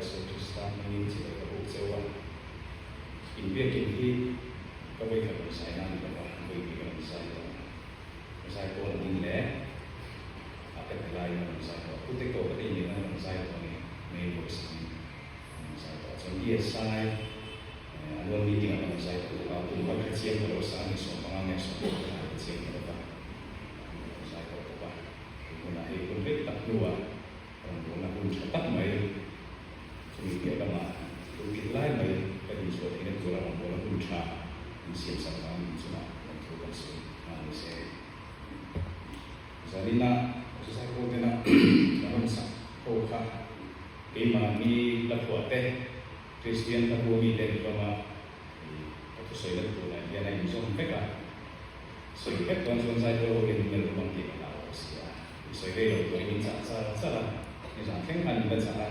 Isua Krista hmangin chibai ka buk cheu a. Inbiakin hi ka vawikhat rawn zai na a ni lo va, vawihnih ka rawn zai tawh a. Ka zai pawl a ding leh a ka ti laiin a rawn zai tawh a. Pu Teko ka tih nen a rawn zai tawh a ni, male voice angin a rawn zai tawh a. Chuan BSI annual meeting ah ka rawn zai tawh bawk a, kum kal hrechiang ka lo sa a ni, 15 nge 16 ka hrechiang ta lo va, ka rawn zai tawh bawk a. Tun hunah hei hun rei tak hnuah rawngbawlna hun tha tak mai chumi piah lamah pulpit lai mai ka dinchhuah theihna tura rawngbawlna hun tha min siam sak vangin inchungah lawmthu kan sawi nghal ni se. Zanina zai pawl tena ka rawn sak ho kha keimahni la phuah te Kristian hla bu mite ni hlawm a, ka thusawina tunah hian a inzawm vek a. Sawi vek dawn chuan Zaipawl ho hian min la lung ang tih ka hlau awm si a, min sawi rei lo turin min chah char char a, nizan thleng khan min la chah a,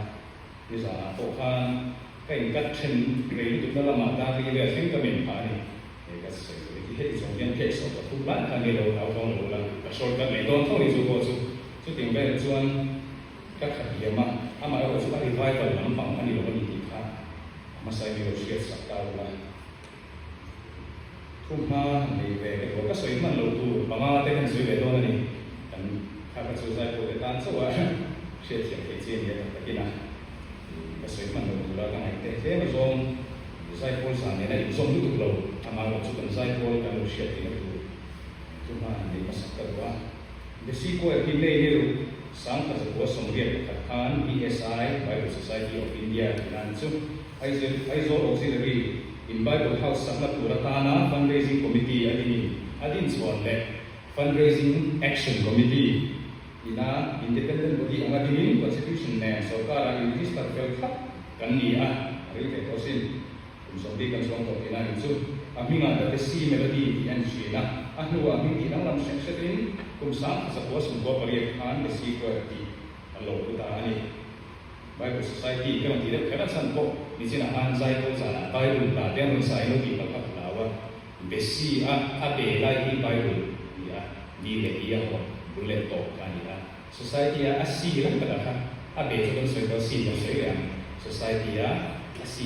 nizanah pawh khan ka inkat then rei lutuk na lamah dar li vel thleng ka men phah a ni, he ka sawi tur hi ti heti zawng hian phek sawm pathum lai khan ni lo hlau thawng lo la, ka short cut leh dawn tho ni chu pawh chu chutiang vel chuan ka khat liam a, amaherawh chu a revival lampang a ni lo a ni tih kha a hmasa in min lo hriat sak ta ula. Thu hma nei ve ka duh a, ka sawi hman lo tur panga te kan sawi ve dawn a ni. Kan kha ka chu zaipawl te tan chauh a hriatthiam theih chi a ni a tak takin a ka sawi hman lo tura ka ngaih teh tlem a zawng zaipawl zan nena inzawm lutuk lo amaherawh chu kan zaipawl kan lo hriat theihna tur thu hma han nei hmasak ka duh a. Besi Choir hi May ni ruk 1981 khan BSI, Bible Society of India, tihna ni chu. Aizawl Auxiliary in Bible House sakna tur atana Fundraising Committee a dinin a din chhuan leh Fundraising Action Committee ina Independent Body anga dinin Constitution nen sorkara in register fel thlap kan ni a, a rei ve tawh sin. Kum 70 kan chuang tawh tihna in chu a hmingah The Bessie Melody tih a ni thin a, a hnuah hming tih danglam hrek hretin kum 1998 khan Bessie Choir tih an lo pu ta a ni. Bible Society ka rawn tih deuh kher a chhan pawh nichinah khan Zaipawl zanah Bible hla te an rawn sa in lo tih palh kha ka hlau a, Bessie a a be lai hi Bible a ni a, B leh E a haw bul leh tawp kha a ni a, Society a a C lam takah kha a be chu kan sawi tawh a, C kan sawi leh ang, Society a a C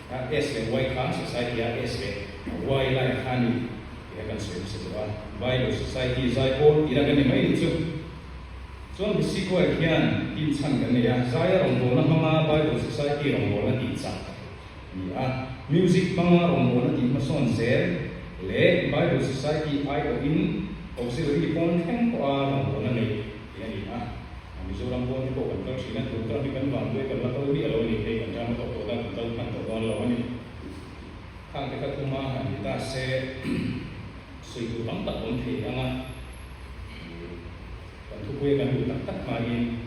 a S leh Y kha Society a S leh Y lai kha a ni tih kha kan sawi hmasa duh a, Bible Society Zaipawl tihna kan ni mai nih chu. Chuan Bisi Choir hian team chhan kan nei a, Zaia rawngbawlna hmanga Bible Society rawngbawlna tih chak a ni a, Music hmanga rawngbawlna tih hmasawn zel leh Bible Society aiawhin Auxiliary pawn thleng pawha rawngbawlna neih tih a ni a. Mizoram pawn te pawh kan kal thin a, tun term hi kan vanduai kan la kal miah lo a ni, hei kan ram a tawh tawh dan kan kal hman tawh dawn lo a ni. Khang te kha thuma han ni ta se sawi tur tam tak awm thei ang a. Kan thupuia kan duh tak tak hmain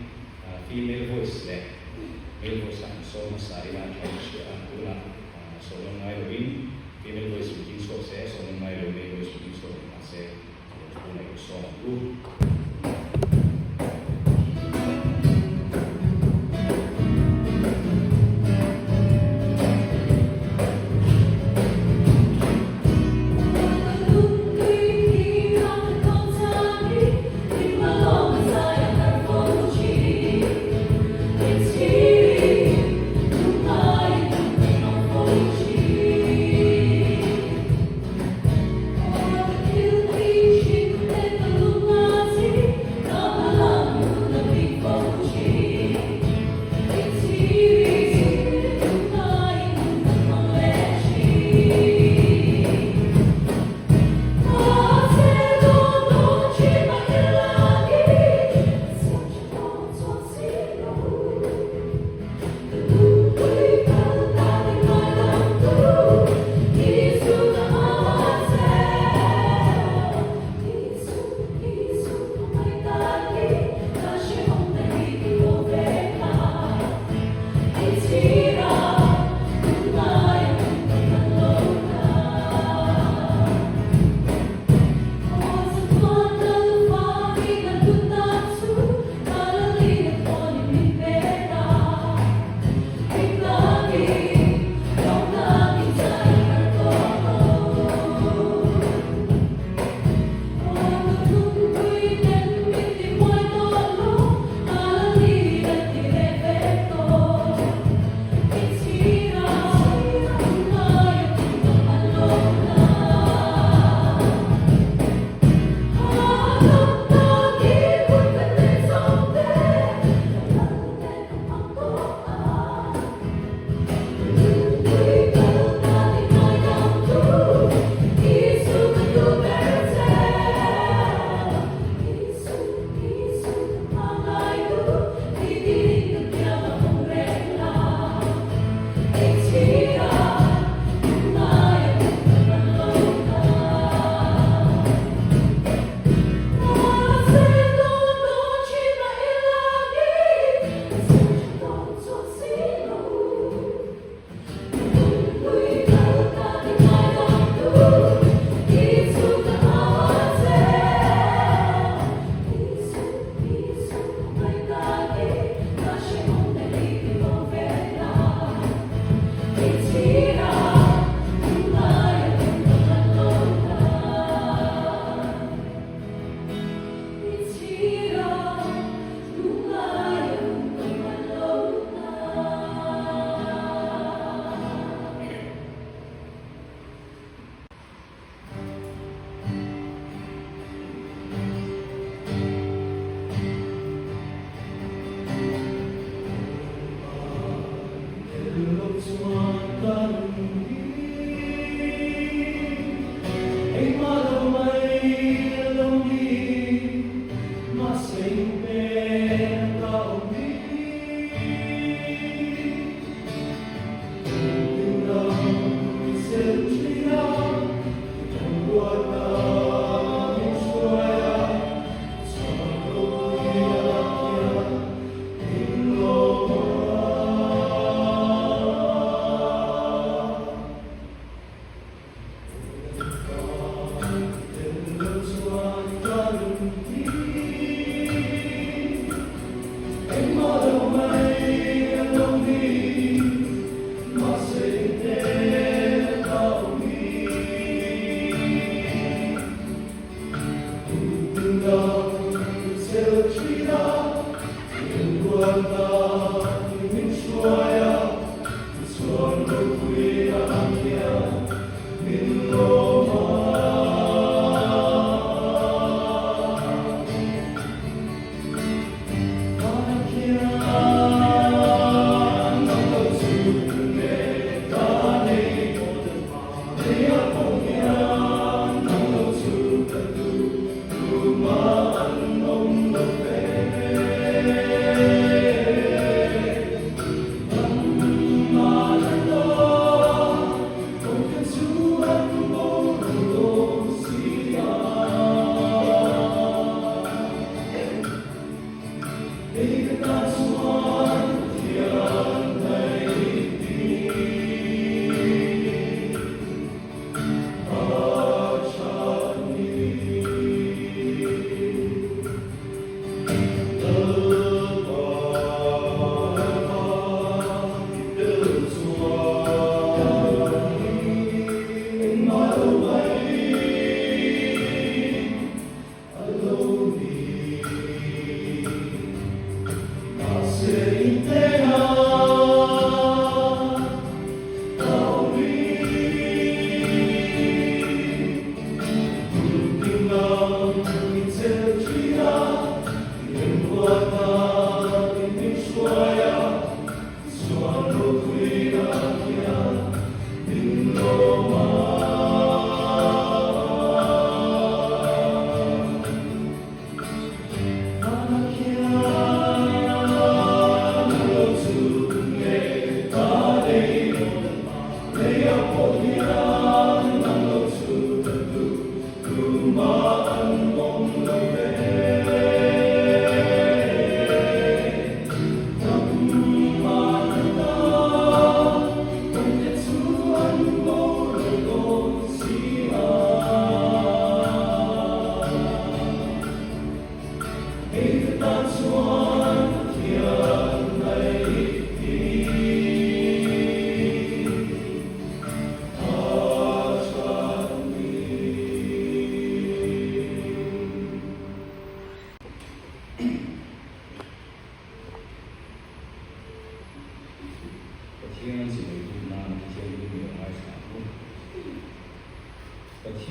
female voice leh male voice a han sawm hmasa ila an tha in hria a, tunah sawm an ngai loin female voice in ding chhuak se, sawm an ngai lo male voice in ding chhuak leh hna se tunah i sawm ang u.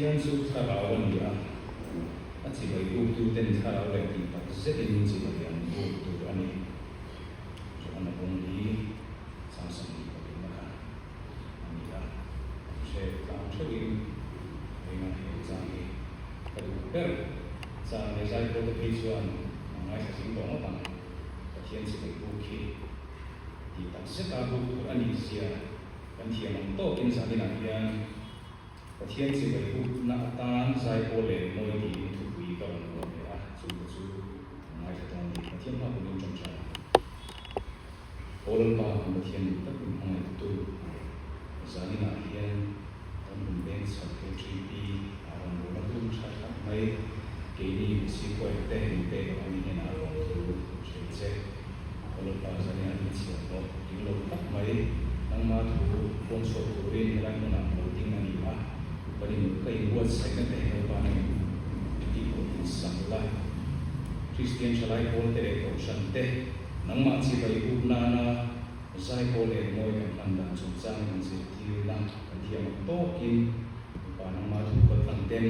Pathian chu thlarau a ni a, a chibai buktuten thlarau leh tih tak zetin chibai an buk tur a ni. Johana bawng hi chang 22 na kha a ni a, an hre tlang theuhin ringa he chang hi ka duh ber. Chang leh zaipawl te phei chuan an ngaithla zing tawh ngawt ang. Pathian chibai buk hi tih tak zeta buk tur a nih zia kan thiam ang tawkin zaninah hian Pathian chibai bukna atan zaipawl leh mawi tiin thupui ka rawn ruah ve a, chungte chu ka ngaithla dawn a ni. Pathian hma kumin ṭawngṭai ang. Aw Lalpa, kan Pathian duh tak min hmangaihtu, zaninah hian kan hun veng chhak KTP ah rawn ruahna hun ṭha tak mai keini Msi Kuaite min pek avangin i hnenah lawm thu hrilh che. Aw Lalpa, zaninah hian chhiar hlawh tling lo tak mai nangma thu puang chhuak turin helai hmunah lo ding a ni a, kan in ka inbuatsaihna te Lalpa nangin tih pawh in sak la. Kristian thalai pawl te leh kohhran te nangmah chibai up nana zaipawl leh mawi kan hman dan chungchang inzirtirna kan thiam ang tawkin Lalpa nangma thu kal tlang ten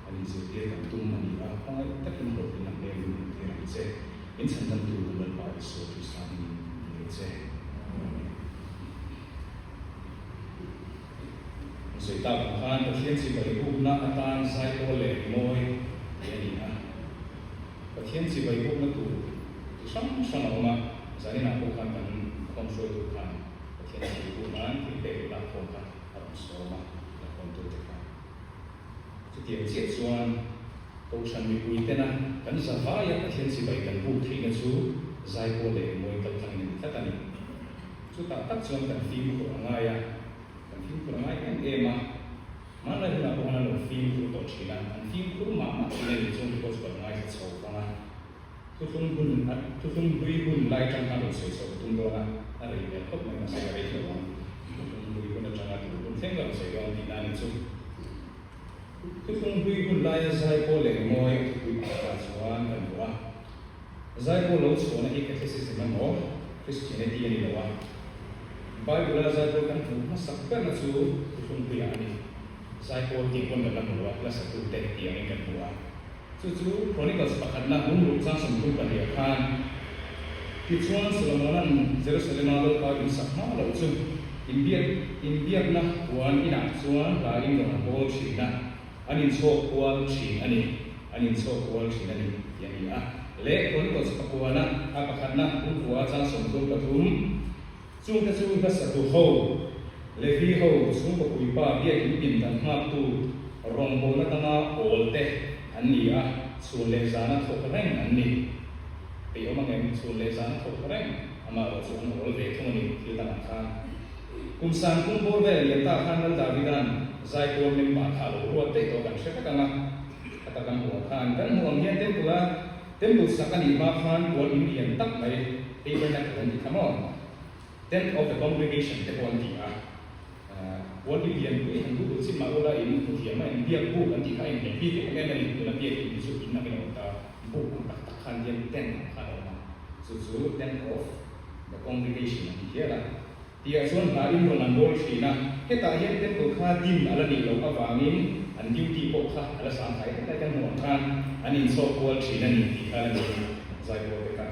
an inzirtir kan tum a ni a, hmangaih takin hlawhtlinna hmel min hmuhtir ang che. In chhandamtu kan Lalpa Isua Krista hmingin kan dil che. Amen. An sawi tak ang khan Pathian chibai bukna atan zaipawl leh mawi tih a ni a. Pathian chibai bukna tur chi hrang hrang a awm a, zaninah pawh khan kan khawm hruaitu khan Pathian chibai buk nan thil pek leh lakkhawm kha a rawn sawm a, lakkhawmtute kha. Chutiang chiah chuan Kohhran mipui tena kan zavaia Pathian chibai kan buk theihna chu zaipawl leh mawi kal tlangin a ni tlat a ni. Chutah tak chuan kan fimkhur a ngai a, kan fimkhur a ngai em em a. Hmanlai hunah pawh khan an lo fimkhur tawh thin a, an fimkhur mah mah thin a nih chuan tupawh chu kan ngaithla chho vang a. Thuthlung hun a thuthlung hlui hun lai atang khan rawn sawi chhoh ka tum dawn a, a rei hmel khawp mai mahse ka rei hlauh ang. Thuthlung hlui hun atanga tur hun thleng ka rawn sawi dawn tihna a ni chu. Thuthlung hlui hun laia zaipawl leh mawi a thupui pakhatah chuan kan hmu a. Zaipawl lo chhuahna hi Catholicism emaw Christianity a ni lo a. Bible-a zaipawl kan hmuh hmasak berna chu Thuthlung Hluiah a ni. Zaipawl tih pawn kan la hmu lo a, hla satute tih angin kan hmu a. Chu chu Chronicles pakhatna Bungruh chang 32 ah khan, Tichuan Solomona'n Jerusalema Lalpa in sak hma loh chu inbiak inbiakna puan inah chuan hla in rawn a bawl thin a, An inchhawk kual thin a ni, an inchhawk kual thin a ni, tih a ni a. Leh Chronicles pakuana a pakhatna Bungkua chang 33, Chungte chu hlasatu ho, Levi ho, chhungkaw puipa biakin pindan nghaktu rawngbawlna danga awl te an ni a, chhun leh zana thawk reng an ni. Peih awm angem? Chhun leh zana thawk reng, amaherawh chu an awl ve thung a ni, thil dangah khan. Kum sang kum bawr vel lian ta khan Lal Davida'n zaipawl member kha a lo ruat daih tawh kan hre vek ang a, khata kan hmuh ang khan kan hmuh ang hian temple a temple sak a nih hma khan puan in lian tak mai tabernacle an ti kha maw tent of the congregation te pawh an ti a, puan in lian pui han Google chim mah ula in hmu thiam a in biak buk an tih kha a inhmeh bik em em a ni, tuna biak in hi chu in angin a awm ta, buk ang tak tak khan hian tent ang khan a awm a, chu chu tent of The congregation an ti hial a. Tihah chuan hna in rawn an bawl thin a, hetah hian temple kha dim a la nih loh avangin an duty pawh kha a la sang thai hle kan hmuh ang khan an inchhawk kual thin a ni tih kha la ni zaipawl te kha.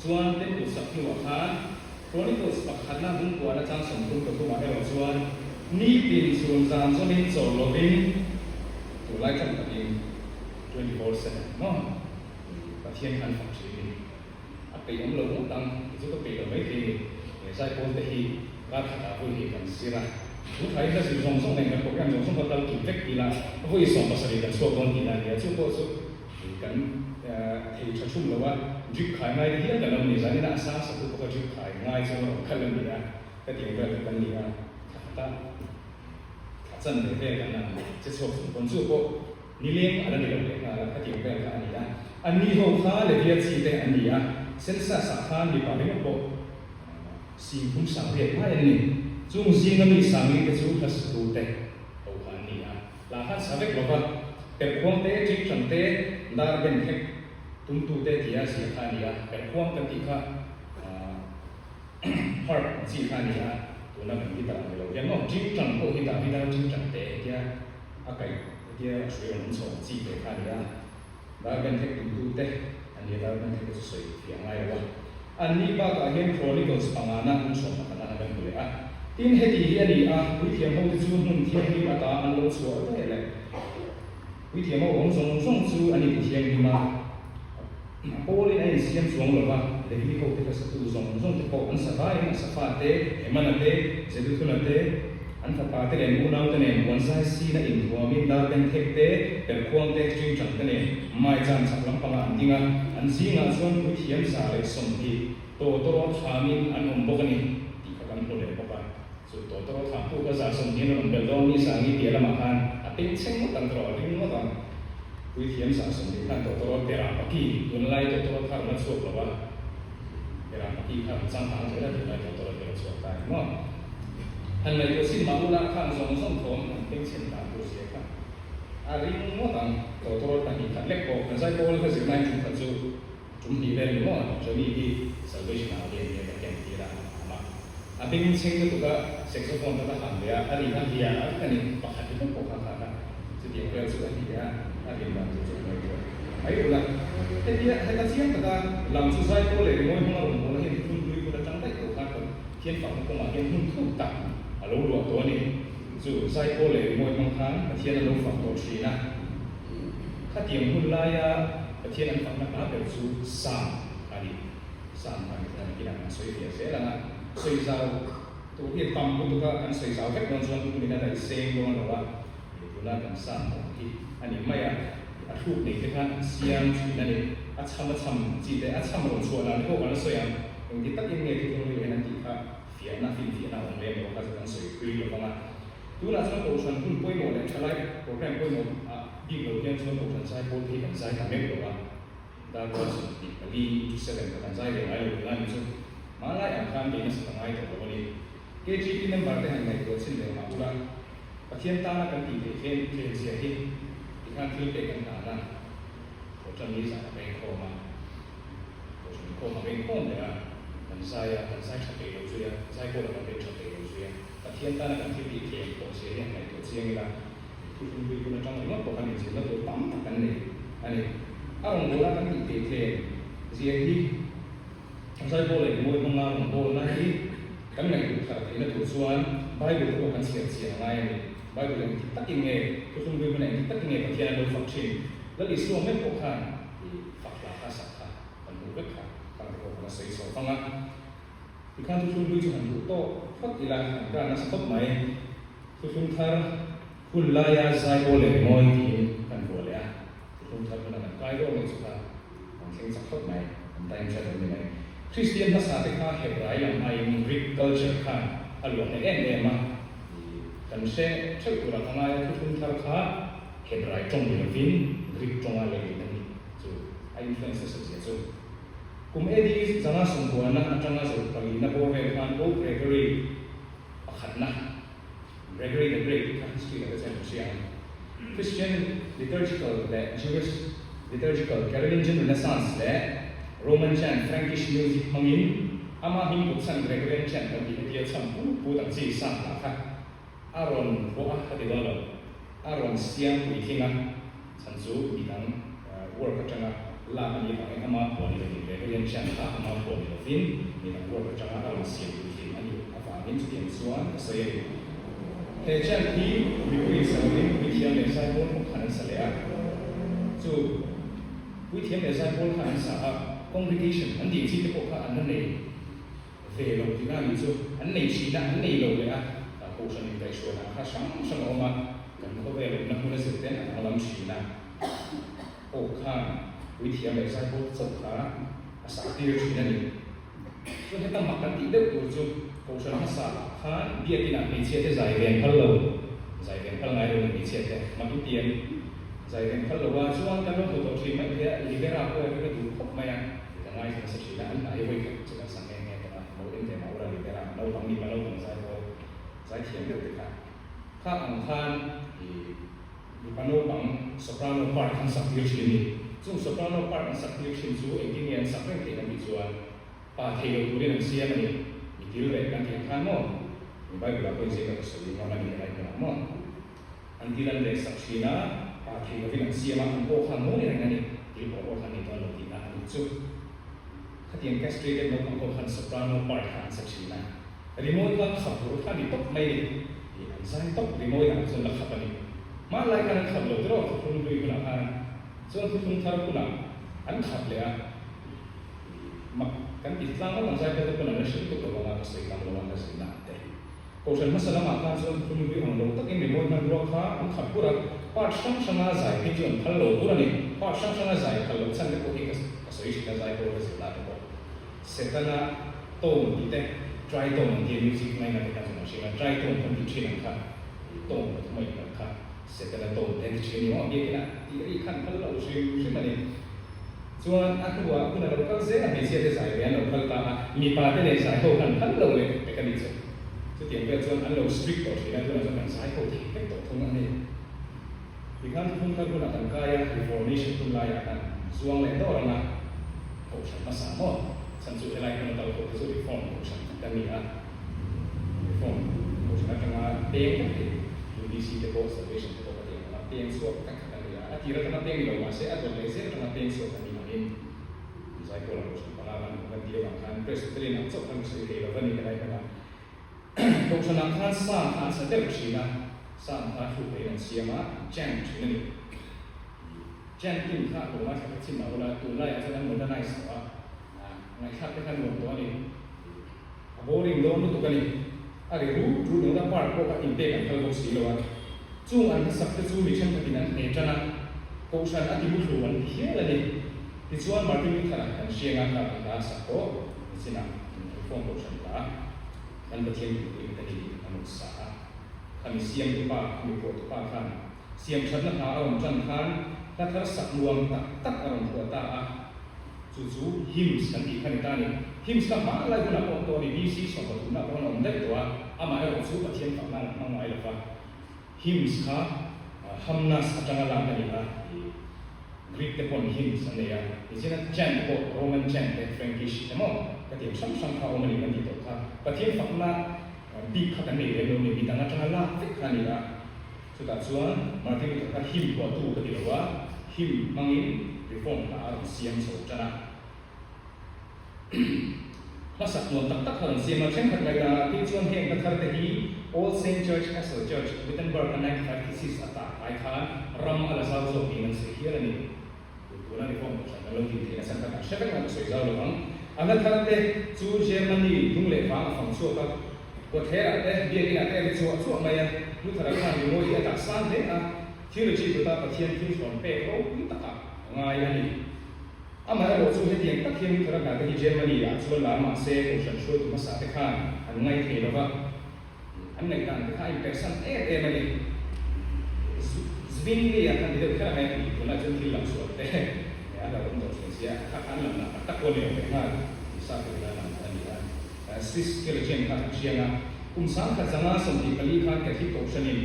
Chuan temple sak hnuah khan Chronicles pakhatna bungkuahna chang 33 ah erawh chuan nitin chhun zan zawmin chawl lovin tunlai tlang takin 24/7 maw Pathian khan fak thin a ni. A peih awm lo ngawt ang, kei chu ka peih lo mai thei ni. He zaipawl te hi kar khatah vawi hnih kan zir a, thu tha in ka zir zawng zawng nen kan program zawng zawng ka kal kim vek ila vawi 70 kan chhuak dawn tihna a ni a, chu pawh chu kan thei tha thum lo a, drip khai ngai te hial kan lo ni, zanin a sang satu pawh kha drip khai ngai chu a rawn kal a ni a, ka tih ang vel kha kan ni a, thla khatah thla chan ve vel kan han che chhuak chung pawn chu pawh. Nileng a la ni lo leh nghal a, khatiang vel kha a ni a. Anni ho kha Levia chi te an ni a, census ah khan mipa ringawt pawh 30 sangriat mai an ni. Chung zinga mi sangli te chu hlasatu te ho kha an ni a. Hla khan sa vek lova, perhkhuang te, ṭikṭang te, dar ben thek tumtu te tia zia kha a ni a. Perhkhuang kan tih kha harp chi kha a ni a, tuna kan guitar ang ni lo hian maw ṭingṭang pawh hi Davida ṭingṭang te tia. A kaih hetia a hrui rawn awm chho ang chi te kha a ni a. Dar benthek tumtute a ni a, dar benthek te chu sawi fiah ngai lo a. Anni bakah hian Chronicles pangana an chhuah pakhatna kan hmu leh a. Tin, heti hi a ni a, puithiam hote chu hmun thianghlim ata an lo chhuah ve leh. Puithiam ho awm zawng zawng chu an inthianghlim a, a pawlin a insiam chuang lo va, Levi hote hla satu zawng zawng te pawh an sa vaiin a sa fa te, Hemana te, Jeduthuna te, an fapa te leh an unau te nen puan zai sina inthuamin dar bengthek te, perkhuang te, ṭingṭang te nen maicham chak lampangah an ding a, an zingah chuan puithiam 120 tawtawrawt thamin an awm bawk a ni tih kha kan hmu leh bawk a. Chu tawtawrawt tham puk a 120 an rawn belh dawn ni Sangi piah lamah khan a peng chheng ngawt ang erawh a ring ngawt ang. Puithiam 120 khan tawtawrawt Beram Paki, tunlai tawtawrawt kha a rawn la chhuak lo a, Beram Paki kha a rawn changkang zel a, tunlai tawtawrawt hi a la chhuak ta a ni maw? Han ngaihtuah chin mah ula khang zawng zawng thawm an peng chhen dan tur zia kha a ring ngawt ang. Tawtawrawt pahnih khat lek pawh kan zaipawl kha zirlai tum khat chu tum hnih vel ni maw? Johnny hi Salvation Army a nia ka ken tir a, amah a beng chheng lutuk a, saxophone kha ka han ve a, a ri a hlia a vek a ni, pakhat ringawt pawh kha kha kha chutiang vel chu a ni a, a rin dan tur chu ka ngaihtuah mai ula. Hetia heta chiang taka lam chu zaipawl leh rimawi hmanga rawn bawl hian thuthlung hlui hun atang daih tawh khan Pathian fakna kawngah hian hmun thuk tak a lo luah tawh a ni. Chu zaipawl leh rimawi hmang khan Pathian a lo fak tawh thin a. Khatiang hun laia Pathian an fakna hla ber chu Psalm a ni. Psalm kha mi chuan nakinah kan sawi fiah zel ang a, sawi zau tur hi tam lutuk a, kan sawi zau vek dawn chuan hunin a daih seng dawn lo a, tuna kan Psalm awm hi a ni mai a, a thluk nei te khan an siam thin a ni. A chham a chham chi te, a chham rawn chhuah dan te pawh kan la sawi ang, engti takin nge thuthlung rilru hian an tih kha fiahna, finfiahna a awm lem lo kha chu kan sawi pui lo vang a. Tunah chuan Kohhran hun pawimawh leh thalai program pawimawh ah bik lo hian chuan Kohhran zai pawl te hi kan zai ta meuh lo a, dar rual 24 to 7 kha kan zai ve ngai lo tunah ni chu hmanlai ang khan bei nasa ta ngai tawh lo a ni. KGP member te han ngaihtuah chin leh mah ula Pathian tana kan tih theih thlem thlem zia hi tikhan thil pek kan hlan a, Kohhran ni zah a veng khawm a, Kohhran inkhawm a veng khawm ber a, kan zai a, kan zai tha peih lo zui a, zai pawh la kan veng tha peih lo zui a. Pathian tana kan thil tih thiam tawh zia hi han ngaihtuah chiang ila, thuthlung hlui hun atang ringawt pawh kan inzirna tur tam tak kan nei a ni. A rawngbawla kan tih theih thlem zia hi Zaibawl leh rimawi hmanga rawngbawlna hi kan ngaihtuah thar theihna tur chuan Bible te pawh kan chhiar chian a ngai a ni. Bible engti takin nge thuthlung hlui hmuna engti takin nge Pathian a lo fak thin? Lal Isua meuh pawh khan i fak hla kha sak kha kan hmuh vek kha, khang te pawh kan la sawi chho vang a. Tikhan thuthlung hlui chu han duh tawk phawt ila, han kar nasa khawp mai. Thuthlung thar hun laia zaipawl leh rimawi tiin kan vuah leh a, thuthlung thar huna kan kai dawn leh chu kha kan thleng chak khawp mai, kan time travel ni mai. Kristian hmasa te kha Hebrai lam aiin Greek culture khan a luah hneh em em a, kan hre theuh turah ka ngai a, thuthlung thar kha Hebrai tawng ni lovin Greek tawnga lehlin a ni chu a influence nasa zia chu. Kum AD 590 atanga zawrh palina bawr vel khan Pope Gregory pakhatna, Gregory the Great, kha history laka chuan kan hria ang. Christian liturgical leh Jewish liturgical, Carolingian Renaissance leh Roman chant, Frankish music hmangin ama hming kutchhan Gregorian chant kan tih hetia chham put put ang chi sang hla kha a rawn phuah a, ka ti dawn lo, a rawn siam puitling a, chhan chu midang work atanga lak a nih avangin ama phuah ni lovin Gregorian chant kha ama phuah ni lovin midang work atanga a rawn siam puitling a nih avangin chutiang chuan ka sawi a ni. He chant hi mipuiin sa lovin puithiam leh zaipawl pawh khan an sa leh a, chu puithiam leh zaipawl khan an sa a, congregation an tih chi te pawh kha an la nei. Ve lo tihna a nih chu an nei thin a, an nei lo leh a, Kohhran inkaihhruaiah kha hrang hrang a awm a, kan khawvel awmna hmun a zir ten a danglam thin a, aw khan puithiam leh zaipawl te chauh kha a sak tir thin a ni. Chuan heta mak kan tih deuh tur chu Kohhran hmasa ah khan biakinah hmeichhia te zai ve an phal lo, zai ve an phal ngai lo ni hmeichhia te mak in ti em? Zai ve an phal lo a, chuan kan lo hmu tawh thin mai thei a, Libera pawh hi ka duh khawp mai a. Ka ngaithla nasa thin a, an hna hi vawi khat chu kan sa nghe nghe tawh a, lo en ve mah ula ni ber a, naupang mipa naupang zai pawl zai thiam deuh te kha kha ang khan ih mipa naupang soprano part an sak tir thin a ni. Chung soprano part an sak tir thin chu engtin nge an sak reng theih na tih chuan pa thei lo turin an siam a ni, mi til reh kan tih ang khan maw, mi Bible ah pawh inziak a ka sawi ngam a ni helai hmunah maw. An dil an rehsak thin a, pa thei lovin an siam a, an aw kha mawi reng a ni, dil pawl aw kha an nei dawn lo tihna a nih chu. Khatiang castrated naupang ho khan soprano part kha an sa thin a, rimawi kha khap vur kha a ni tawp mai ni, ih an zai tawp rimawi danah chuan la khap a ni. Hmanlai khan an khap lo tiraw thuthlung hlui hunah khan, chuan thuthlung thar hunah an khap leh a, ih mak kan ti tlang ngawt ang zai phel te pawn an la hre lutuk lo vang a, ka sawi tam lo a ka zirna te. Kohhran hmasa lamah khan chuan thuthlung hlui ang lo takin rimawi hmanrua kha an khat bur a, part hrang hranga zai phei chu an phal lo bur a ni. Part hrang hranga zai phal loh chhan te pawh hi ka ka sawi thin a, zai pawh ka zir lah te pawh. Setana tone tih te, tritone an tia music ngaina te khan chuan an hria a, tritone kan tih thin ang kha, tone pathum a inkalh kha Setana tone te an ti thin a ni maw, biakina tih ri khan phal lo hrim hrim a ni. Chuan a hnuah hun a lo kal zel a, hmeichhia te zai ve an lo phal ta a, mipa te leh zai ho khan phal lo leh pek a nih chu. Chutiang vel chuan an lo strict tawh thin a, tunah chuan kan zai ho thei vek tawh thung a ni. Tikhan thuthlung thar hunah kan kai a, Reformation hun laiah khan zuang leh dawr ang a, Kohhran hmasa maw? Chhan chu helai hmun a kal ho te chu Reform Kohhran tih kan ni a, Reform Kohhran atanga peng vek thei UPC te pawh Salvation te pawh ka ti ang a, peng chhuak vek kha kan ni a, a tir atanga peng ni lo mahse a dawt leh zel atanga peng chhuak kan nih angin Zaipawla Kohhran panga kan awm kan tih avang khan Presbyterian ang chauh khan ka sawi thei lo va ni helai hmunah. Kohhranah khan Psalm kha an sa deuh thin a, Psalm kha thluk peiin an siam a, an chant thin a ni. Chanting kha lo ngaithla kha chim mah ula, tunlaiah chuan an modernize tawh a, ngaihthlak te kha nuam tawh a ni. A boring dawn lutuk a ni. A ri rut rut ringawt a, park pawh kha inpek an phal bawk si lo a. Chung an hmasak te chu mi thenkhatin an hne tan a, Kohhran a ti muthlu an ti hial a ni. Tichuan Martin Luther-a kan hriang a, kha kan hla a sak tawh nichinah Reform Kohhran hla kan Pathian duhpui kha ka ni tih kan rawn sa a. Khami siamtupa, khami phuahtupa khan Siamthatna hna a rawn tan khan hla thar sak nuam tak tak a rawn phuah ta a, chu chu hymns kan tih kha ni ta a ni. Hymns kha hma lai hunah pawh awm tawh a ni, BC 13 ah pawh an awm daih tawh a, amaherawh chu Pathian fakna an hmang ngai lo va. Hymns kha Hamnas atanga lak a ni a, Greek te pawn hymns an nei a, nichina chant te pawh Roman chant te, Frankish te maw ka tiang hrang hrang kha awm a ni kan tih tawh kha. Pathian fakna bik kha kan nei lem lo a ni, midang atanga lak vek kha a ni a. Chutah chuan Martin Luther kha hymn phuahtu ka ti lo a, hymn hmangin reform hla a rawn siam chho tan a. Hla sak nuam tak tak kha rawn siam a, thenkhat ngaihdanah phei chuan heng hla thar te hi All Saint Church, Castle Church, Wittenberg a 95 Thesis a tah tlai khan ram a la zau zawk niin an sawi hial a ni. Tuna reform kohhran kan lo din theihna chhan kha kan hre vek a, ka sawi zau lo ang. A hla thar te chu Germany hnung leh vang a fang chhuak a, Kawtherah te, biakinah te a ri chuah chuah mai a, Luther-a khan rimawi hi a dah sang hle a, theology kawta Pathian thil thlawn pek ropui takah a ngai a ni. Amaherawh chu hetiang tak hian Luther-a hna te hi Germany-ah chuan lar mah se kohhran hruaitu hmasa te khan an ngai thei lo va, an ngaihdan te kha a inpersan em em a ni. Zwingli-a khan ti deuh kher ang e, tunlai chuan thil lang sual te a lo awm tawh thin sia, kha kha an lam lah tak tak pawh a ni lo leh nghal, Isaka ila lam a ni a. Swiss theologian kha kan hriang a, kum 1054 khan Catholic Kohhranin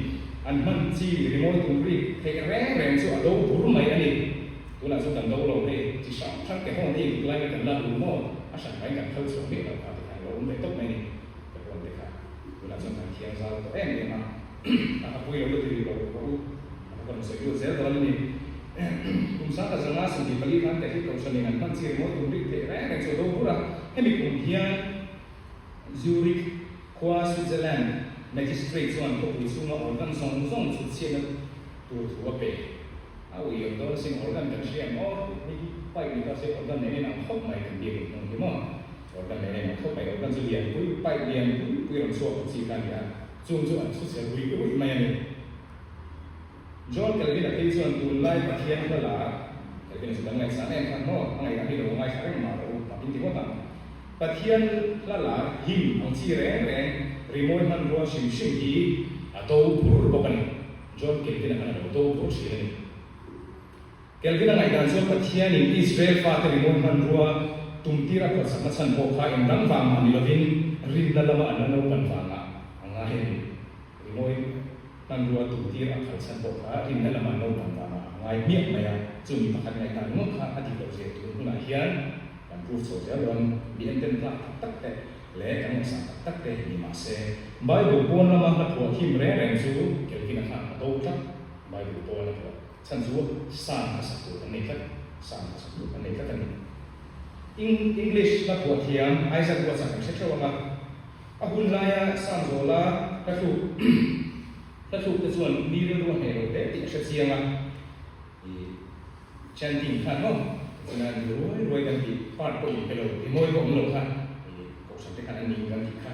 an hman chi rimawi tum rik theih reng reng chu a do bur mai a ni. Tunah chu kan do lo hei, chi hrang hrang ke hawn te hi dik laia kan la ru maw? A hran hmaiin kan phal chhuah miah lo kha ti khan lo awm ve tawp mai a ni. Ke hawn te kha tunah chuan kan thiang zau tawh em em a, a ha pui lo la ti rih lo rawh u, a ka rawn sawi lut zel dawn a ni. Kum 1054 khan Catholic Kohhranin an hman chi rimawi tum rik theih reng reng chu a do bur a, hemi kum hian Zurich khua Switzerland Magistrate chuan khawpui chhunga organ zawng zawng chhut chhiatna tur thu a pe. A ui awm dawn asin organ kan hria ang aw, hei hi pipe ni ta se organ nen en ang khawp mai kan biak in hnung hi maw, organ nen en ang khawp mai, organ chu lian pui pipe lian pui pui rawn chhuak ang chi kha a ni a, chung chu an chhu chhe ruih ruih mai a ni. John Calvin-a phei chuan tunlai Pathian hla lar, Calvin-a chu kan ngaihsan em khan maw, a ngaihdan hi lo ngaithla reng mah rawh u, mak in ti ngawt ang. Pathian hla lar him ang chi reng reng rimawi hmanrua hrim hrim hi a do bur bawk a ni. John Calvin-a khan a lo do bur thin a ni. Calvin-a ngaihdan chuan Pathianin Israel fate rimawi hmanrua tumtir a phuahchakna chhan pawh kha engdang vang mah ni lovin rinna lama an la naupan vangah a ngai a ni. Rimawi hmanrua tumtir a phal chhan pawh kha rinna lama an naupan vangah a ngai hmiah mai a, chu mi pakhat ngaihdan ngawt kha a dik loh zia tun hunah hian kan proof chho zel dawn. Mi enten tlak tak tak te. Leh kan ngaihsan tak tak te ni mah se, Bible pawn lama hla phuah him reng reng chu Kelvin-a khan a do tlat. Bible pawn a phuah chhan chu Psalm a sak tur kan nei tlat, Psalm a sak tur kan nei tlat a ni. English hla phuah thiam Isaac Watts-a kan hre theuh ang a, a hun laia Psalm zawla hla thluk hla thluk te chuan mi rilru a hneh lo hle tih a hre chiang a. I chanting khan maw china ni ruai ruai kan tih part pawh in pe lo i mawi pawh awm lo kha i kohhran te khan an ning kan tih kha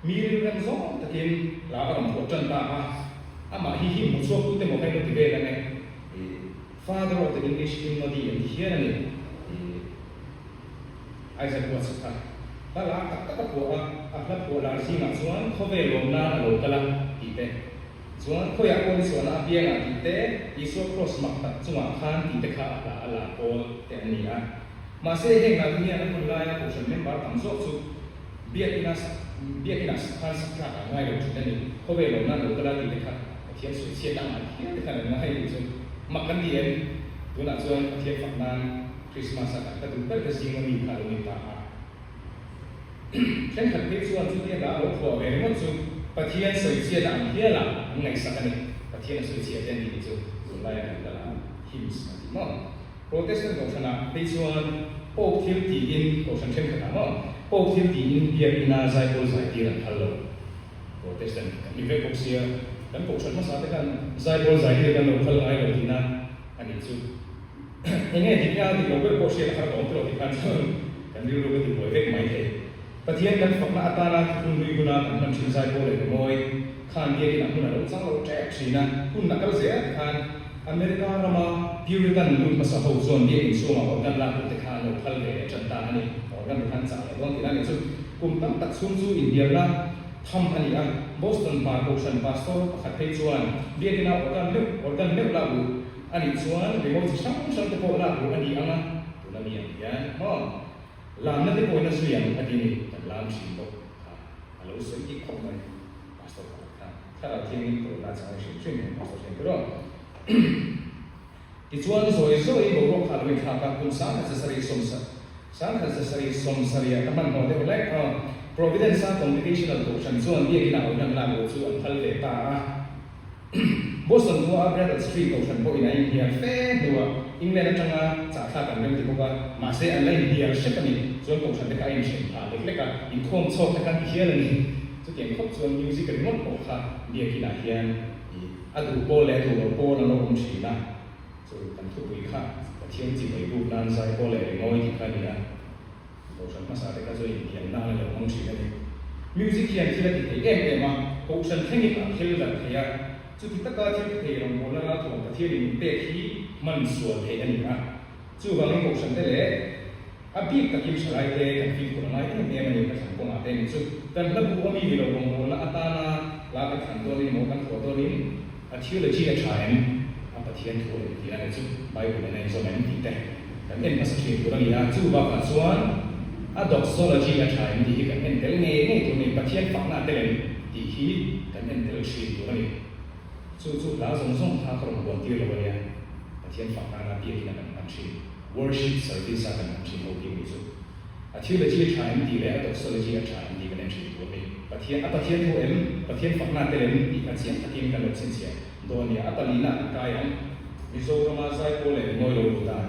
mi rilrem zawng takin hla a rawn phuah tan ta a, amah hi hi hmu chhuak tute maw kha in lo ti vel ang e i father of the English hymnody an ti hial a ni i Isaac Watts kha hla lar tak tak a phuah a, a hla phuah lar zingah chuan khawvel lawm nan a lo kal a tih te. Chuan khawiah pawh ni suahna a piangah tih te, Isua kraws mak tak chungah khan tih te kha a hla a la pawl te an ni a. Mahse heng hla te hian a hun laia kohhran member tam zawk chu Biakina Biakinah khan sak tlak ah ngai lo thin a ni. Khawvel awmna an lo kal a tih te kha Pathian sawi chhiat a ngai hial te khan an ngai tih chu mak kan ti em? Tunah chuan Pathian fak nan Christmas a kan hla duh ber te zinga mi kha a lo ni ta a. Thenkhat phei chuan chutia hla lo phuah ve ringawt chu Pathian sawichhiatna ang hialah an ngaihsak a ni. Pathian a sawichhiat te an tih chu tunlaia kan kal a, hymns an tih maw? Protestant kohhranah phei chuan Pope thil tiin kohhran thenkhatah maw? Pope thil tiin biakina zaipawl zaitir an phal lo. Protestant kan ni vek bawk sia, kan kohhran hmasa te khan zaipawl zaitir kan lo phal ngai lo tihna a nih chu. Eng nge dik a dik lo ber pawh hriat a har tawh awm tawh tih khan chuan kan rilru ka tibuai vek mai thei. Pathian kan fakna atana thuthlung hlui huna kan hman thin zai pawh leh rimawi khan biakin a hmun a lo chang lo tep thin a, hun a kal zel te khan America rama Puritan lut hmasa ho chuan biakin chhungah organ lak duh te kha an lo phal ve leh tan ta a ni. Organ te khan chah leh dawn tihna a nih chu. Kum tam tak chhung chu inbialna tham a ni a, Boston hmar kohhran pastor pakhat phei chuan biakina organ meuh organ meuh lak duh A nih chuan rimawi chi hrang hrang te pawh lak duh a ni ang a, tuna mi ang hian maw lamna te pawhin a zui ang a ti ni, kan lam thin bawk kha a lo sawi dik khawp mai Pastor pakhat khan Thlarau Thianghlim tawlna a chang hrim hrim hian Pastor hian tiraw Tichuan zawi zawiin boruak kha a lo inthlak a, kum 1777 ah ka hmanhmawh deuh hlek a, Providence-a Congregational Kohhran chuan biakina organ lak luh chu an phal ve ta a. Boston khua a Brattle Street kohhran pawhin a inhnial fe hnuah England atanga chahthlak an rem ti bawk a, mahse an la inhnial hrep a ni. Chuan kohhran te kha a inhren phah lek lek a, inkhawm chhawk te khan ti hial a ni. Chutiang khawp chuan music ringawt pawh kha biakinah hian a duh pawl leh a duh loh pawl an lo awm thin a, chu kan thupui kha Pathian chibai buk nan zai pawl leh ringawi tih kha a ni a. Kohhran hmasa te kha chu inhnial nan a lo hmang thin a ni. Music hian thil a ti thei em em a, kohhran thlengin a thil darh thei a, chuti taka thil ti thei rawngbawlna ralthuam Pathianin min pek hi hman sual theih a ni a. Chuvangin kohhran te leh a bik takin thalai te kan fimkhur a ngai em em a ni ka thlan kawngah te ni chu kan hla bu a mi ni lo rawngbawlna atana hla kan thlan dawnin emaw kan phuah dawnin A theology a tha em? A Pathian thu em tih a ni chu Bible in a inzawm em tih te kan en hmasa thin tur a ni a, chu bakah chuan a doxology a tha em tih hi kan en tel ngei ngei tur a ni, Pathian fakna a tel em tih hi kan en tel thin tur a ni. Chu chu hla zawng zawng kha ka rawn buan tir lo a nia, Pathian fakna na biakin a kan hman thin, worship service a kan hman thin ho bik ni chu. A theology a tha em tih leh a doxology a tha em tih kan en thin tur a ni. Pathian, a Pathian thu em? Pathian fakna tel em? tih kha chiang takin kan lo chhinchhiah dawn nia. A palina kan kai ang. Mizorama zaipawl leh rimawi lo luh dan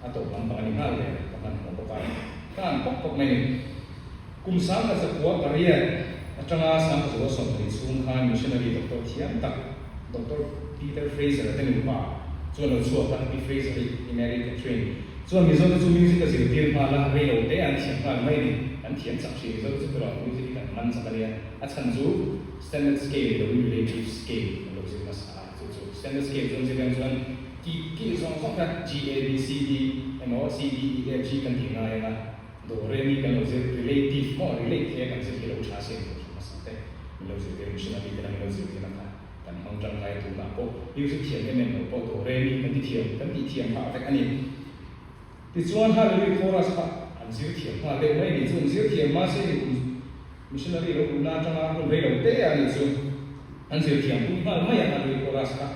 a tawp lampang a ni nghal hle. Ka hmanhmawh bawk a. Ka an pawk pawk mai ni. Kum 1908 atanga 1920 chhung khan missionary doctor thiam tak Doctor Peter Fraser-a te nupa chuan lo chhuak a, Pi Fraser-i, Pi Mary Catherine chuan Mizote chu music a zirtir nghal a, rei lo te an thiam nghal mai a ni. An thiam chak thin Mizote chu erawh music hi kan man chak a nia. A chhan chu standard scale ni loin relative scale an lo zir nasa a, chu chu standard scale chuan zir ang chuan kih kih zawng zawng kha G A B C D emaw C D E F G kan tih ngai ang a, Do Re Mi kan lo zir relative maw relate thei a kan zir hi lo tha sin tih hmasa te min lo zirtir missionary te min lo zirtir na kha kan hmang tangkai a tunah pawh music thiam em em lo pawh Do Re Mi kan ti thiam kan tih thiam phah vek a ni. Tichuan Hallelujah chorus kha an zir thiam nghal deuh mai a ni chu an zir thiam mahse ni kum missionary lo luhna atanga hun rei lo te a ni chu an zir thiam pui nghal mai a Hallelujah chorus kha.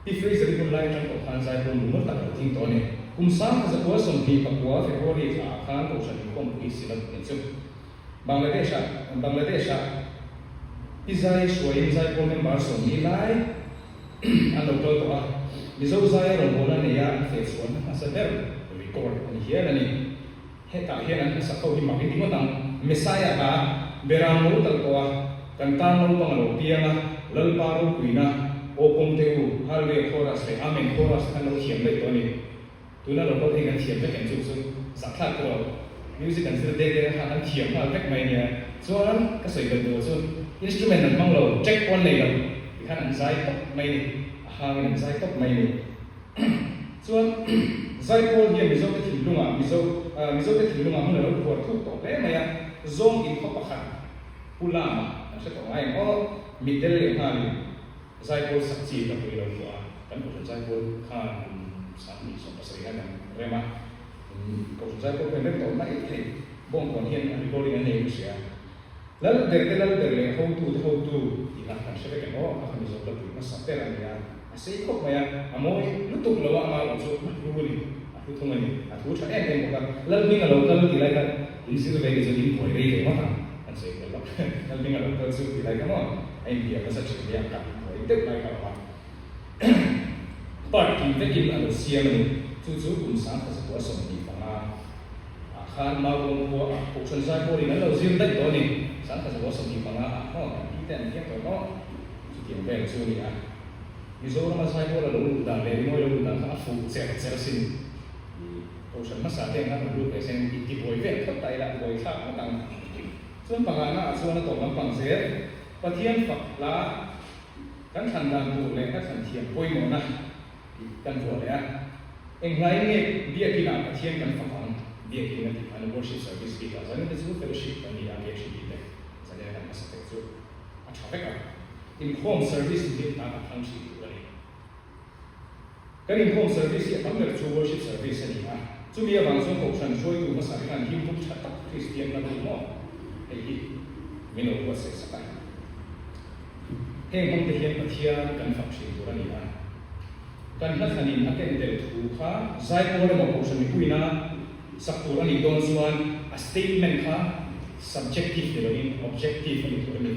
Pi Fraser i hun lai atang tawh khan zaipawn mumal tak lo thing tawh a ni. Kum 1929 February thla ah khan Kohhran inkhawmpui Synod ni chu. Bangladesh-ah Bangladesh-ah Pi Zai hruaiin Zaipawl member 40 lai an lo kal tawh a, Mizo Zaia rawngbawlna neia an feh chhuahna hmasa ber record a ni hial a ni. Hetah hian an hmasa ho hi mak in ti ngawt ang. Messiah kha Beram lo talh tawh a, kan tan naupang a lo piang a, Lalpa ropuina, Aw kawngte u, Hallelujah Chorus leh Amen Chorus khan lo thiam daih tawh a ni. Tuna lo kal thei kan thiam vek em chu chu zahthlak tur lo. Music an zir dek dek a kha an thiam nghal vek mai ania. Chuan ka sawi belh duh chu instrument an hmang lo, track pawh an nei lo tikhan an zai tawp mai ni, a hangin an zai tawp mai ni. Chuan Zaipawl hian Mizote thinlungah Mizo Mizote thinlungah hmun a lo phuar thuk tawh hle mai a, zawng inkhaw pakhat Pu Lama an hre tawh ngai ang aw, mitdel leh nghalin Zaipawl sak chi ka pui lo pawh a, kan Kohhran Zaipawl khan kum 2017 khan kan rem a, Kohhran Zaipawl pawhin rem tawh mai thei, Bawngkawn hian a recording an nei in ka hria. Lal ber te lal ber leh hotu te hotu tih kha kan hre vek em aw, a kha Mizo hlapui hmasa ber a ni a, a sei khawp mai a, a mawi lutuk lo a, ama erawh chu a hlu a ni, a hlu thung a ni, a thu tha em em bawk a, Lal hming a lo kal tih lai khan in zir ve ni chuan in buai rei ve ngawt ang, kan sawi tel lawk, Lal hming a lo kal chu tih lai kha maw. A inbiak nasa thin nia ka buai deuh lai kha awm a. Part kim vekin a lo siam a ni. Chu chu kum 1925 ah khan Mauruang khua ah Kohhran Zaipawlin an lo zir daih tawh a ni. 1925 ah maw kan pi te an piang tawh maw? Chutiang vel chu a ni a. Mizorama Zaipawl a lo luh dan leh rimawi lo luh dan kha a fuh cher cher asin. Kohhran hmasa te ang khan rawn lut ve sen intibuai vel phawt ta ila buai thlak ngawt ang. Chuan pangana ah chuan a tawp lampang zel. Pathian fak hla kan thlan dan tur leh ka thlan thiam pawimawhna tih kan vuah leh a. Eng hlain nge Biakin ah Pathian kan fak ang? Biakin a tih khan worship service bik ah zanin te chu fellowship kan ni a, KHB te zanin a kan hmasa vek chu a tha vek a. Inkhawm service bik tan a thlang thin tur a ni. Kan inkhawm service hi a tam ber chu worship service a ni a, chumi avang chuan Kohhran hruaitu hmasa te khan himhum tha tak Kristian hla duh maw hei hi min lo buatsaih sak a. Heng hmang te hian Pathian kan fak thin tur a ni a, kan hla thlanin a ken tel thu kha zaipawl emaw Kohhran mipuina sak tur a nih dawn chuan a statement kha subjective ni loin objective a ni tur a ni.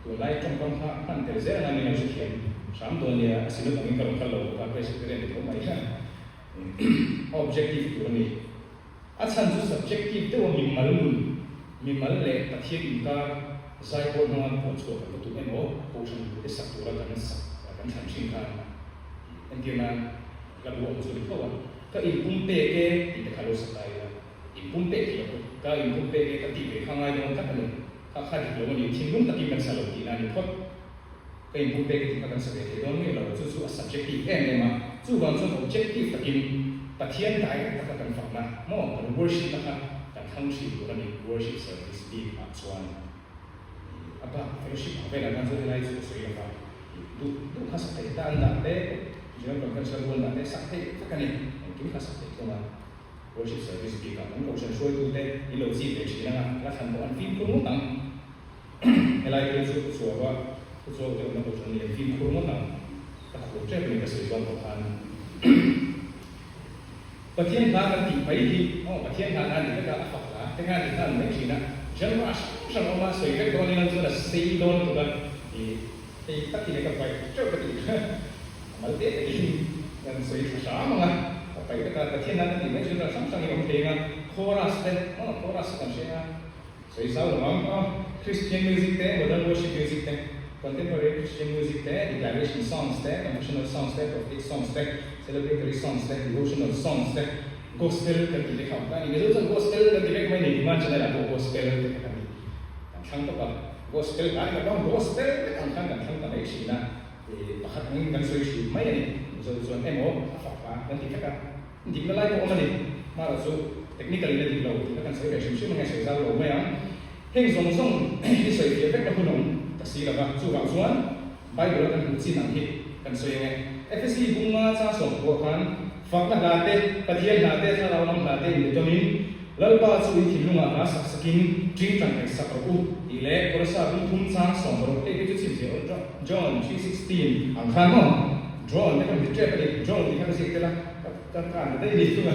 Tunlai tawngkam kha hman tel zel anga min lo hrethiam hram dawn nia, a sinut angin ka rawn kal lo bawk a, Presbyterian ni tho mai hian a objective tur a ni. A chhan chu subjective deuha mimal nun, mimal leh Pathian inkar zaipawl hmanga puan chhuah kan va tum emaw, Kohhran hlute sak tura kan sak kan thlan thin khan entir nan hla bu awm chu a ni tho a, ka inpum pek e tih te kha lo sak ta ila, inpum pek tih lo pawh ka inpum pek e ka tih ve kha ngai dawn tlat a ni. Kha kha dik lo a ni, thinlung takin kan sa lo tihna a ni phawt. Ka inpum pek tih kha kan sa ve thei dawn miah lo, chu chu a subjective em em a, chuvang chuan objective takin Pathian direct taka kan fakna maw, kan worship na kha kan thlang thin tur a ni, worship service bik ah chuan a bak fellowship ang velah khan chuan helai chu ka sawi lova, duh duh kha sak theih ta an dah te, General Conference la buan dah te sak theih vek a ni, engkim kha sak theih thung a. Worship service bikah kan kohhran hruaitute in lo chip ve thin anga la thlan pawh an fimkhur ngawt ang. Helai phei chu Pu Chuauva, Pu Chuau te awmna kohhran ni an fimkhur ngawt ang. Ka khur tep a ni ka sawi chuan pawh khan. Pathian hla kan tih mai hi aw Pathian hla nan ni vek a, a fak hla te khan inhlan mai thin a. Genre hrang hrang a awm a, sawi vek dawn ila chuan a sei dawn lutuk a, ih hei tak hi ka paih teuh ka tih kha. A mal te takin kan sawi tha hram ang a, ka paih vek a, Pathian nan a tih mai chu ral hrang hrangin awm thei ang a, chorus te, aw chorus kan hre a, sawi zau lo ang, aw Christian music te, modern worship music te, contemporary Christian music te, declaration songs te, confessional songs te, prophetic songs te, celebratory songs te, devotional songs te, gospel kan tih te kha awm ta a ni. Mizo chuan gospel kan ti vek mai ni, Demand channel ah pawh gospel te kha kan ti, kan thlang tawp a, gospel hla ni lo bang gospel vek ang khan kan thlang ta mai thin a. Pakhat angin kan sawi thin mai a ni. Mizo chuan emaw a fak hla kan ti vek a, dikna lai pawh awm a ni. Hmara chu technical in a dik lo tih kha kan sawi ve hrim hrim ange sawi zau lo mai ang. Heng zawng zawng hi sawi fiah vek na hun awm ta si lo va, chuvang chuan Bible a kan hmuh chin ang hi kan sawi ange. Efesi bunga chang sawmkua khan fakna hla te, Pathian hla te, thlarau lam hla te inbe tawnin, Lalpa chu in thinlungah hla sak sakin ṭingṭang ngaih sak rawh u, tih leh Kolosa bungthum chang 60 hei hi chu chhimchhiah awl John 3:16 ang khan maw? John te kha mi ṭep a ni, John tih kha ka ziak tel a, ka ka kan ta daih a ni thung a.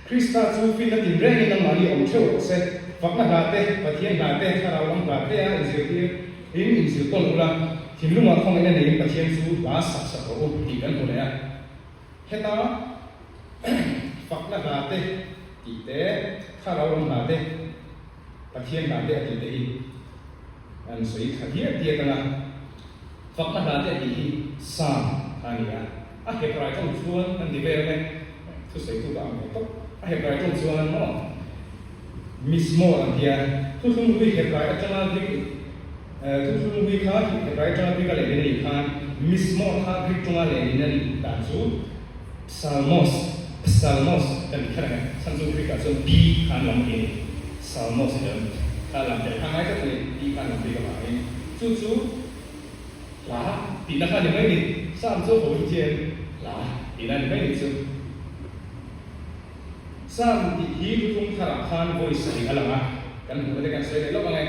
Krista chu finna tinrengin nangmahni awm ṭheuh rawh se. Fakna hla te, Pathian hla te, Thlarau lam hla te a inzirtir in inzir tawn ula, thinlungah khawngaihna neiin Pathian chu hla sak sak rawh u tih kan hmu leh a. Heta fakna hla te tih te, Thlarau lam hla te, Pathian hla te a tih te hi an sawi thla diak diak ang a. Fakna hla te a tih hi Psalm kha a ni a. A Hebrai tawng chuan an ti vel e, thusawitu ka ang ve tawp. A Hebrai tawng chuan maw Mizmor an ti a, thuthlung hlui Hebrai atanga Greek thuthlung hlui kha Hebrai atanga Greek a lehlin a nih khan Mizmor kha Greek tawnga lehlin a nih dan chu Psalmos, Psalmos, kan ti kher ang e, chhan chu Greek ah chuan P kha an lam a ni, Psalmos i lam kha lam tel kha ngai tlat a ni, P kha an lam bik avangin chu chu. Hla tihna kha a ni mai ni. Sam chu hawi chian hla tihna a ni mai ni chu. Sam tih hi thuthlung tharah khan vawi sarih a lang a, kan hmuhna te kan sawi leh lawk ang e.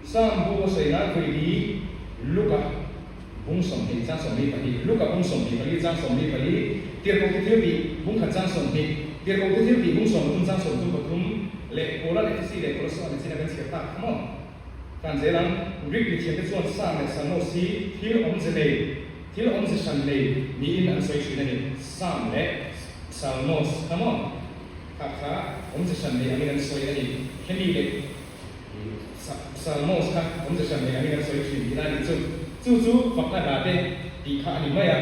Sam bu a sawi nan vawi hi Luka bung 20 chang 22, Luka bung 24 chang 24, Tirhkoh te thil tih bung khat chang 20, Tirhkoh te thil tih bung 33 chang 33 leh Paula leh Efesi leh Kolossa leh China kan chhiar tak kha maw? Kan zel ang, Greek mithiamte chuan Sam leh Samos hi thil awmze nei, thil awmze hran nei niin an sawi thin a ni. Sam leh Salmos kha maw? Kha kha awmze hran nei angin an sawi a ni. Hemi leh Salmos kha awmze hran nei angin an sawi thin tihna a nih chu. Chu chu fakna hla te tih kha a ni mai a.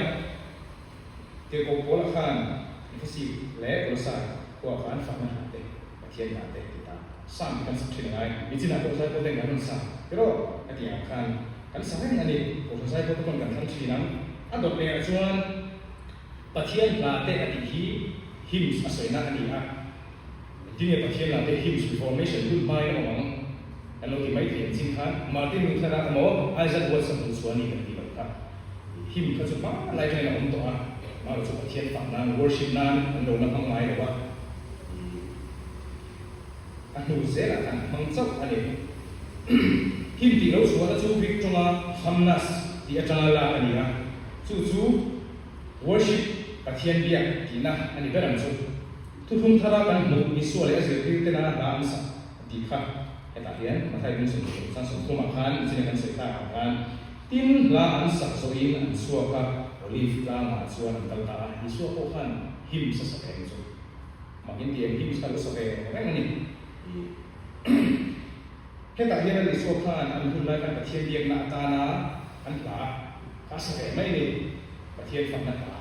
Tirhkoh Paula khan Efesi leh Kolosai khuaah khan fakna hla te, Pathian hla te ti ta. Sam hi kan sak thin a ngai. Nichinah pawh zaipawl ten kan rawn sa tiraw? A tih ang khan kan sa reng a ni. Kohhran zaipawl te pawn kan thlang thin ang. A dawt lehah chuan Pathian hla te a tih hi hymns a sawina a ni a. Engtin nge Pathian hla te hymns reformation hun hmain a awm ang kan lo ti mai thei ang chin khan Martin Luther-a emaw Isaac Watts-a hmuh chhuah a ni kan tih loh kha. Hymn kha chu hmanlai atangin a awm tawh a, amaherawhchu Pathian fak nan, worship nan an lo la hmang ngai lo a. A hnu zelah khan hmang chauh a ni. Him tih lo chhuahna chu Greek tawnga hamnas tih atanga lak a ni a, chu chu worship, Pathian biak tihna a ni ber ang chu. Thuthlung thara kan hmuh Isua leh a zirtir tena hla an sak tih kha hetah hian Mathai bung 30 chang 30 ah khan nichin a kan sawi tak ang khan tin hla an sak zawhin an chhuak a, Olive tlangah chuan an kal ta a, Isua pawh khan hymns a sak reng chu. Mak in ti ang hymns kha lo sa ve reng a ni. Hetah hian an Isua khan an hun lai khan Pathian biakna atana an hla kha a sa ve mai a ni. Pathian fakna hla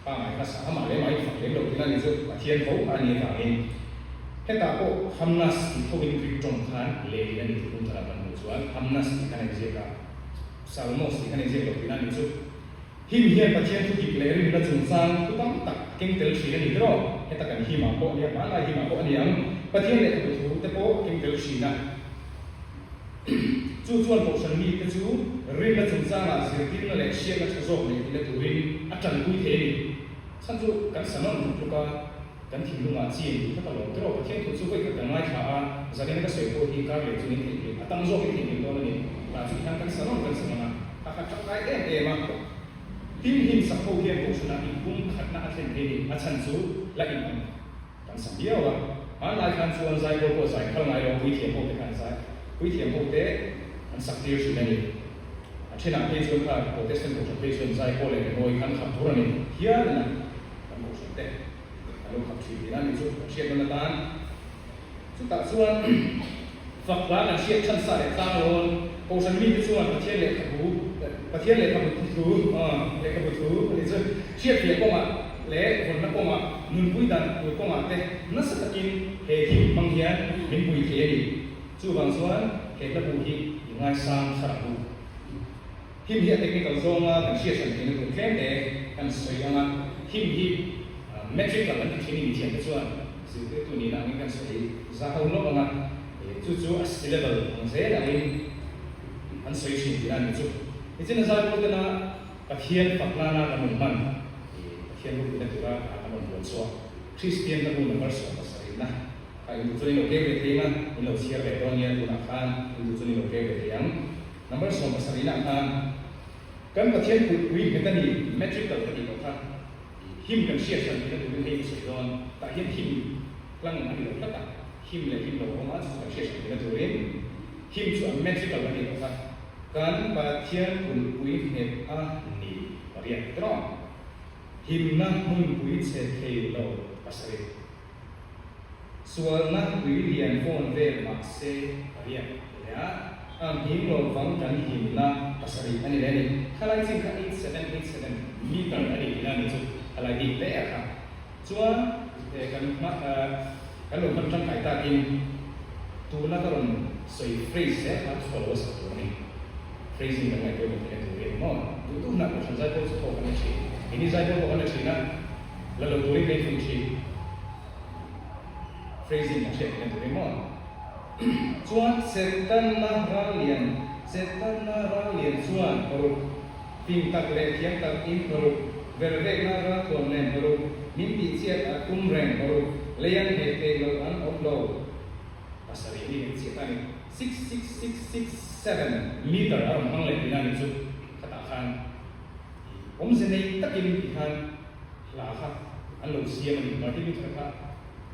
pangngai kha sa amah leh amah in fak lem lo tihna a ni chu Pathian tho a nih avangin hetah pawh Hamnas tih thovin Greek tawng khan lehlin a ni tih hun thar ah kan hmuh chuan Hamnas tih khan a inziak a, Psalmos tih khan a inziak lo tihna a ni chu. Him hian Pathian thu dik leh rinna chungchang thu tam tak a keng tel thin a ni tiraw? Heta kan himah pawh a nia, hmanlai himah pawh a ni ang. Pathian lehkhabu thu te pawh a keng tel thin a. Chu chuan Kohhran mite chu rinna chungchangah zirtirna leh hriatna tha zawk neih theihna turin a tanpui thei a ni. Chhan chu kan sa nawn tluk tluk a, kan thinlungah chi in duh tlat alawm tiraw? Pathian thu chu vawi khat kan ngaithla a, zanina ka sawi pawh hi kar leh chungin theihnghilh a tam zawkin theihnghilh dawn a ni. Tah chu hian kan sa nawn kan sa nawn a. A khat tangkai em em a, Tin him sak ho hian kohhranah inpum khatna a thlen thei ni, a chhan chu la in ang kan sak viau a. Hmanlai khan chuan zaipawl pawh zai phal ngai lo, puithiam ho te khan zai puithiam ho te an sak tir thin a ni. A thenah phei chuan kha Protestant kohhran phei chuan zaipawl leh rimawi khan khap tur a ni hial in a kan kohhran te an lo khap thin tihna a ni chu kan hriat nawn atan. Chutah chuan fak hla kan hriat chhan sa leh tlang lawn Kohhran mite chuan Pathian lehkhabu Pathian lehkhabu thu lehkhabu thu a nih chu hriatfiah kawngah leh vawnna kawngah nunpui dan tur kawngah te nasa takin he him hmang hian min pui thei a ni. Chuvang chuan he hlabu hi i ngaisang thar ang u. Him hi a technical zawnga kan hriat hran theihna tur tlem te kan sawi ang a, him hi metrical an ti thin i mithiam te chuan zirtirtu nihna angin kan sawi za ho lawk ang a, chu chu a syllable ang zel angin an sawi thin tihna a ni chu. Nichin a zaipawl tena Pathian fak nana kan rawn hman, Pathian ropuina tura kan rawn buan chhuah Kristian hlabu number 17 na kha in duh chuan in lo keu ve thei ang a, in lo chhiar ve dawn nia tunah khan in duh chuan in lo keu ve thei ang. Number 17 ah khan kan Pathian kulhpui nghet a ni, metrical ka tih loh kha him kan hriat hran theihna turin hei ka sawi dawn, tah hian him hlang a ni lo tlat a, Hymn leh hymn lo awm a, chu chu kan hriat hran theihna turin hymn chu a metrical a nih tawh kha. Kan Pathian kulhpui nghet a ni pariat tawng. Himna hmunpui chhe thei lo pasarih. Sualna tui lian fawn vel mahse pariat leh a, a nghing lo vang kan himna pasarih a ni leh a ni. Khalai chin kha 8787 meter a ni tihna a ni chu khalai bik hle a kha. Chuan kan hma kan lo hman tangkai takin tuna ka rawn sawi phrase zel kha follow a sak tur a ni. Phrasing kan ngaihtuah emaw tihna tur hi maw? Duh duh hunah Kohhran zaipawl chu thawk an la thin. Keini zaipawl pawh kan la thin a, la lo turin kan infuih thin. Phrasing kan hriat tihna tur hi maw? Chuan Setana ral lian, Setana ral lian chuan paruk, fing tak leh thiam tak in paruk, vervekna ral thuam nen paruk, min tihchhiat a tum reng paruk, leian heh theih loh an awm lo. Pasarih mi kan chiah ta a ni. 66667 meter a rawn hmang leh tihna a ni chu khatah khan awmze nei takin ti khan hla kha an lo siam a ni. Martin Luther kha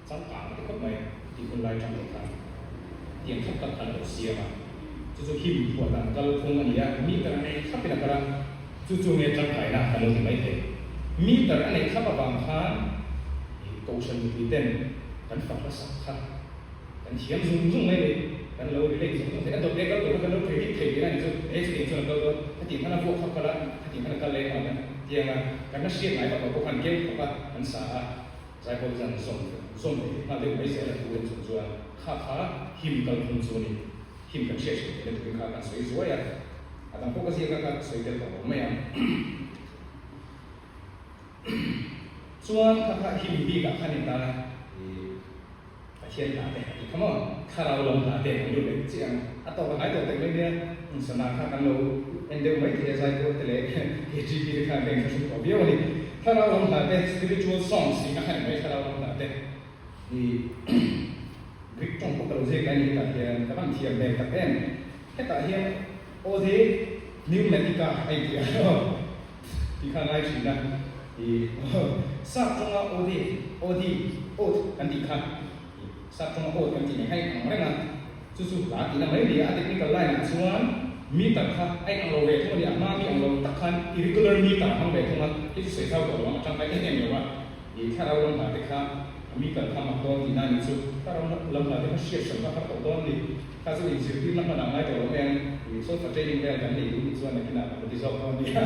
changkang a ti khawp mai tih hun lai tang tawh khan tiang thlap tak khan a lo siam a, chu chu him phuah dan kal phung a ni a, meter a nei thlapin a kal a, chu chu nge tangkaina kan lo ti mai thei. Meter a neih thlap avang khan Kohhran mipui ten kan fak hmasak kha. Kan thiam zung zung mai a ni. Kan lo relate zung zung thei. A dawt leh kal tur kha kan lo predict thei tihna a ni chu. He chutiang chuan a kal dawn, khatiang khan a vuak khap kal a, khatiang khan a kal leh nghal a tiang a. Kan la hriat ngai vak lo pawh khan keu khawp a kan sa a, zaipawl zan zawm zawm thei nghal deuh mai zel a thu en chung chuan kha kha him kal phung chu a ni. Him kan hriat hriat theihna turin kha kan sawi zuai a, a dang pawh ka ziak a ka sawi tel tawh lo mai ang. Chuan kha kha him bikah khan in tan a. Pathian hla te a ti kha maw? Thlarau lam hla te kan lut leh chiah ang. A tawp a hnai tawh tak mai nia, sana kha kan lo en deuh mai thei a, zaipawl te leh KGB te khan ka inthlahrung tawh viau a ni. Thlarau lam hla te, spiritual songs tih kha kha ni mai thlarau lam hla te hi Greek tawng pawh ka lo ziak lai a ni hetah hian ka van thiam hmel tak em. Hetah hian Ode Pneumatica a inti a tih kha a ngai thin a. I sap tawnga ode, odi, oath kan tih kha i sap tawnga oath kan tih nei kha a inang reng a, chu chu hla tihna mai ni a, a technical line ah chuan meter kha a inang lo ve thung a ni, a hma mi ang lo tak khan irregular meter a hmang ve thung a, hei chu sawi zau tawh lo ang, a tangkai em em lo a, i thlarau lam hla te kha a meter kha mak dawn tihna a ni chu, thlarau lam hla te kha hriat hran kha a har tawh dawn a ni, kha chu inzirtirna hman ah ngai tawh lo mai ang, i solfa training vel kan nei duh nih chuan nakinah kan la ti zawk dawn a nia.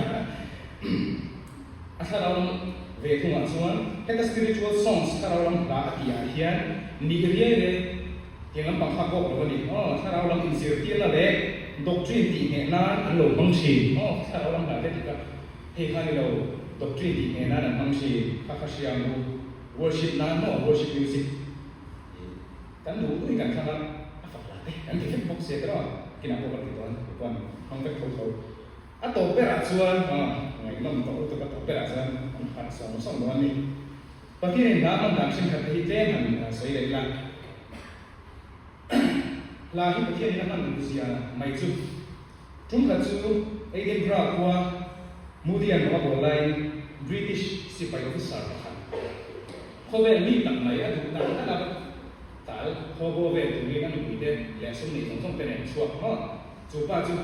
A thlarau lam ve thungah chuan heta spiritual songs thlarau lam hla a tih ah hian nih riai leh tiang lampang kha kawk lo a ni. Aw, thlarau lam inzirtirna leh doctrine tih ngheh nan an lo hmang thin. Aw, thlarau lam hla te tih kha hei kha ni lo, doctrine tih ngheh nan an hmang thin. Kha kha hria ang u, worship nan maw, worship music tih kan duh duhin kan thlang a, a fak hla te kan ti vek bawk sia tiraw, kinah pawh kan ti dawn, kei pawn hmang vek tho tho. A tawp berah chuan ngaihnawm tawh lutuk a tawp berah chuan an harh sawng sawng dawn a ni. Pathianin hla hman dan hrinkhat te hi tlem han sawi leh ila. Hla hi Pathianin a hman duh zia mai chu. Tumkhat chu Edinburgh khua Moody-a'n rawng a bawl laiin British sipai officer pakhat khawvel mi tak mai a duh dan dan a tal haw bo vel turin a nupuite leh a sum neih zawng zawng te nen chhuak maw chu pa chu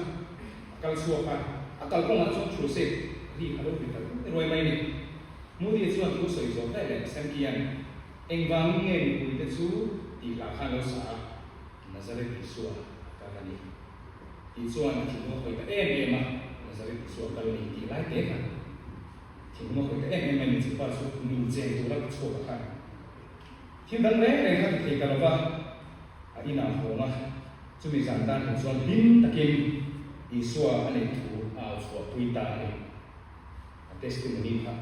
A kal chhuak a, a kalkawngah chuan crusade ri a lo ri ta ruai ruai mai a ni. Moody chuan thu sawi zawh daih leh Sam-kian engvangin nge mipuite chu tih hla khan lo sa a, Nazareth Isua a kal a ni tih chuan a thinlung a hawi ta em em a, Nazareth Isua a kal a ni tih lai te kha thinlung a hawi ta em em mai a ni, chupa chu nun cheng tura ka chhuak a khan thil dang reng reng kha ti thei ta lo va, a inah hawng a. Chumi zan tan hnu chuan hlim takin Isua a neih thu a au chhuahpui ta a ni. A testimony kha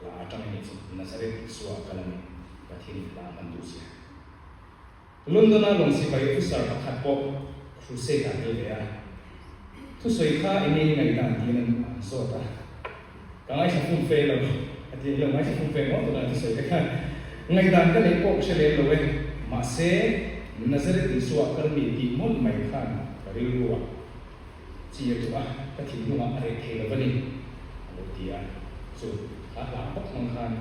hla atang a nih chu, Nazareth Isua a kal a ni, Pathianin hla a hman duh zia. London-a lawng sipai officer pakhat pawh crusade ah tel ve a, thusawi kha eng nge i ngaihdan tiin an zawt a, Ka ngaithla fum fe lo, a ti lo, ngaithla fum fe ngawt tawh thusawi te khan ngaihdan ka neih pawh ka hre lem lo e, mahse Nazareth Isua kal mi tih mawlh mai khan ka rilru ah chi a duh a, ka thinlungah a reh thei lo va ni, a lo ti a, chu kha hla bawk hmang khan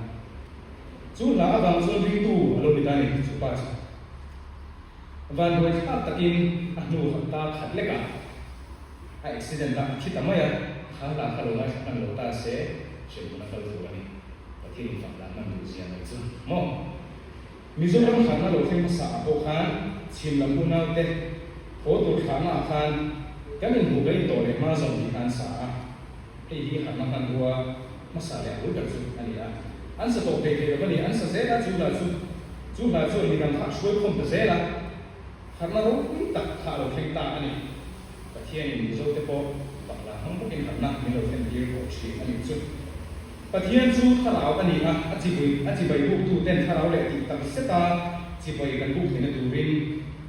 chu hla avang chuan ringtu a lo ni ta a ni, chu pa chu. Vanduai thlak takin a hnu hapta khat lekah a accident a, a thi ta mai a, kha hla kha lo ngaithla hman lo ta se hremhmun a kal tur a ni. Pathian in fak lah hman duh zia mai chu maw? Mizoram harhna lo thleng hmasa ah pawh khan chhim lam unaute haw tur thlahna ah khan kan inhmuh kan intawh leh hma zawng tih kha an sa a, hei hi harhna hmanrua hmasa leh a bul ber chu a ni a. An sa tawh thei thei lo va ni, an sa zel a, chu hla chu chu hla chuan midang kha a hruai khawm ta zel a, harhna ropui tak kha a lo thleng ta a ni. Pathianin Mizote pawh pakla hmang bawkin harhna min lo thlen tir tawh thin a nih chu. Pathian chu thlarau a ni a, a chibai a chibai buktu ten thlarau leh tih tak zeta chibai kan buk theihna turin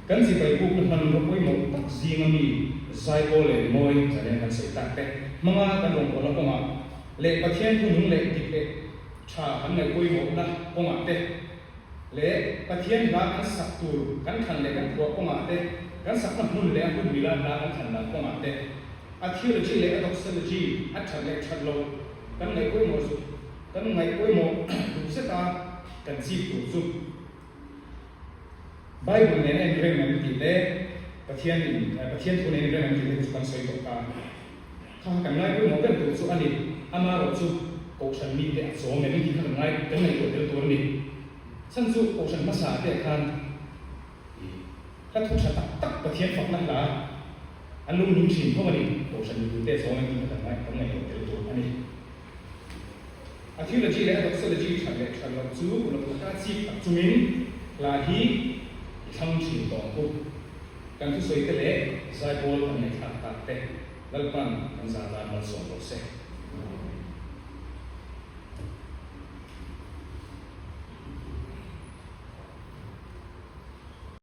kan chibai bukna hmanraw pawimawh tak zinga mi zaipawl leh rimawi zalen kan sawi tak te hmanga kan rawngbawlna kawngah leh Pathian thu nung leh dik leh tha kan ngaih pawimawhna kawngah te leh Pathian hla kan sak tur kan thlan leh kan phuah kawngah te kan sakna hmun leh a hun mila hla kan thlan dan kawngah te a theology leh a doxology a that leh that loh Kan ngaih pawimawh chu kan ngaih pawimawh duh zet a, kan chip tur chu Bible nen a inrem em tih te, Pathian in Pathian thu nen a inrem em tih te chu kan sawi tawh ta. Kha kha kan ngai pawimawh ber tur chu a ni. Amaherawh chu Kohhran mite a chawm em tih kha kan ngai kan ngaihtuah tel tur a ni. Chhan chu Kohhran hmasa te khan Hla thu tha tak tak Pathian fakna hla an lo nung thin tho a ni. Kohhran mipuite zawng engtin kha kan ngaih kan ngaihtuah tel tur a ni. A theology leh a doxology that leh that loh chu uluk taka chik tak chungin hla hi i thlang thin tawh ang u. Kan thusawi te leh zaipawl kan ngaihthlak tak te Lalpan kan zah tan malsawm rawh se.